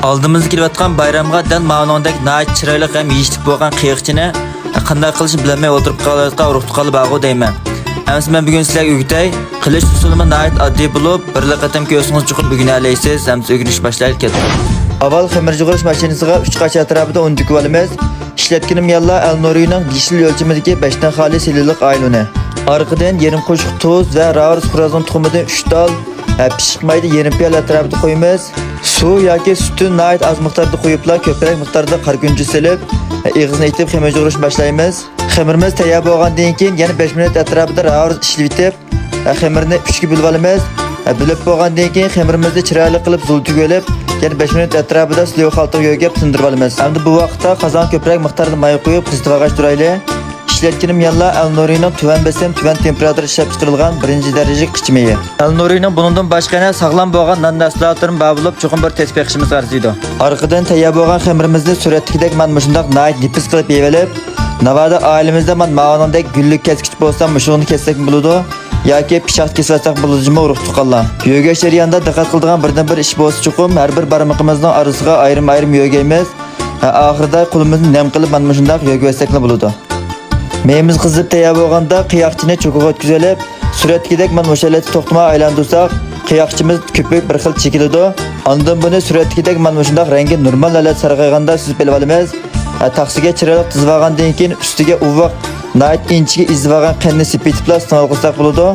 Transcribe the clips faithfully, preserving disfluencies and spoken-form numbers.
ئالدىمىزدا كېلىۋاتقان بايرامغا دەل ماۋۇنىڭدەك ناھايىتى چىرايلىق ھەم يېيىشلىك بولغان قېيىقچىنى قانداق قىلىشنى بىلەلمەي ئولتۇرۇپ قېلىۋاتقان ئۇرۇق-تۇغقانلار بارغۇ دەيمەن. ئەمىسە مەن بۈگۈن سىلەرگە ئۆگىتەي، قىلىش ئۇسۇلىمۇ ناھايىتى ئاددىي بولۇپ، بىرلا قېتىم كۆرسىڭىز چوقۇم ئۆگىنەلەيسىز، ئەمىسە ئۆگىنىشكە باشلايلى، كەتتۇق. ئاۋۋال خېمىر يۇغۇرۇش ماشىنىسىغا ئۈچ قاچا ئەتراپىدا ئۇن تۆكۈۋالىمىز. ئىشلەتكىنىم يەنىلا ئەلنۇرىنىڭ يېشىل ئۆلچىمىدىكى بەشتىن خالىي سىلىلىق ئايلۇنى. ئارقىدىن يېرىم قوشۇق تۇز ۋە راۋرۇس خورازىن تۇخۇمىدىن ئۈچ تال ۋە پىششىق مەيدە يېرىم پىيالە ئەتراپىدا قويىمىز. سۇ ياكى سۈتتىن ناھايىتى ئاز مىقداردا قۇيۇپلا، كۆپرەك مىقداردا قارا كۈنجۈت سېلىپ، ئېغىزىنى ئېتىپ خېمىر يۇغۇرۇش باشلايمىز. خېمىرىمىز تەييار بولغاندىن كېيىن يەنە بەش مىنۇت ئەتراپىدا راۋرۇس ئىشلىۋېتىپ، خېمىرنى ئۈچكە بۆلۈپ ئالىمىز. بۆلۈپ بولغاندىن كېيىن خېمىرىمىزنى چىرايلىق قىلىپ زۇل تۈگۈپ ئېلىپ، يەنە بەش مىنۇت ئەتراپىدا سىلىۋ خالتىغا يۆگەپ تىندۇرۇپ ئالىمىز. ئەمدى بۇ ۋاقىتتا قازانغا كۆپرەك مىقداردا ماي قۇيۇپ قىزىتىۋالغاچ تۇرايلى. ئىشلەتكىنىم يەنىلا ئەلنۇرىنىڭ تۆۋەن بېسىم، تۆۋەن تېمپېراتۇرىدا ئىشلەپچىقىرىلغان بىرىنچى دەرىجىلىك قىچا مېيى. ئەلنۇرىنىڭ بۇنىڭدىن باشقا يەنە ساغلام بولغان نان مەھسۇلاتلىرىمۇ بار بولۇپ، چوقۇم بىر تېتىپ بېقىشىمىز ئەرزىيدۇ. ئارقىدىن تەييار بولغان خېمىرىمىزنى سۈرەتتىكىدەك مانا مۇشۇنداق ناھايىتى نېپىز قىلىپ يېيىۋېلىپ، ناۋادا ئائىلىمىزدە مانا ماۋۇنىڭدەك گۈللۈك كەسكۈچ بولسا مۇشۇنى كەسسەكمۇ بولىدۇ ياكى پىچاق كېسىۋەتسەك بولىدۇ جۇمۇ ئۇرۇق-تۇغقانلار. يۆگەش جەريانىدا دىققەت قىلىدىغان بىردىنبىر ئىش بولسا چوقۇم ھەر بىر بارمىقىمىزنىڭ ئارىسىغا ئايرىم-ئايرىم يۆگەيمىز. ھە، ئاخىرىدا قولىمىزنى نەم قىلىپ مانا مۇشۇنداق يۆگىۋەتسەكلا بولىدۇ. مېيىمىز قىزىپ تەييار بولغاندا قىياقچىنى چوكىغا ئۆتكۈزۈۋېلىپ، سۈرەتتىكىدەك مانا مۇشۇ ھالەتتە توختىماي ئايلاندۇرساق، قىياقچىمىز كۆپۈپ بىر خىل چېكىلىدۇ. ئاندىن بۇنى سۈرەتتىكىدەك مانا مۇشۇنداق رەڭگى نورمال ھالەتتە سارغايغاندا سۈزۈپ ئېلىۋالىمىز. ھە، تاخسىگە چىرايلىق تىزىۋالغاندىن كېيىن ئۈستىگە ئۇۋۇق ناھايىتى ئىنچىكە ئېزىۋالغان قەنتنى سېپىۋېتىپلا سىڭىلغۇزساق بولىدۇ.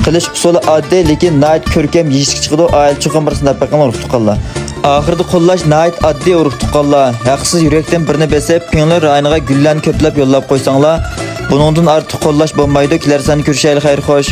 قىلىش ئۇسۇلى ئاددىي، لېكىن ناھايىتى كۆركەم يېيىشلىك چىقىدۇ. ئائىلە چوقۇم بىر سىناپ بېقىڭ ئۇرۇق-تۇغقانلار. ئاخىرىدا قوللاش ناھايىتى ئاددىي ئۇرۇق-تۇغقانلار. ھەقسىز يۈرەكتىن بىرنى بېسىپ، پىڭلې رايونىغا گۈللەرنى كۆپلەپ يوللاپ قويساڭلار، بۇنىڭدىن ئارتۇق قوللاش بولمايدۇ. كېلەر ساندا كۆرۈشەيلى، خەير خوش.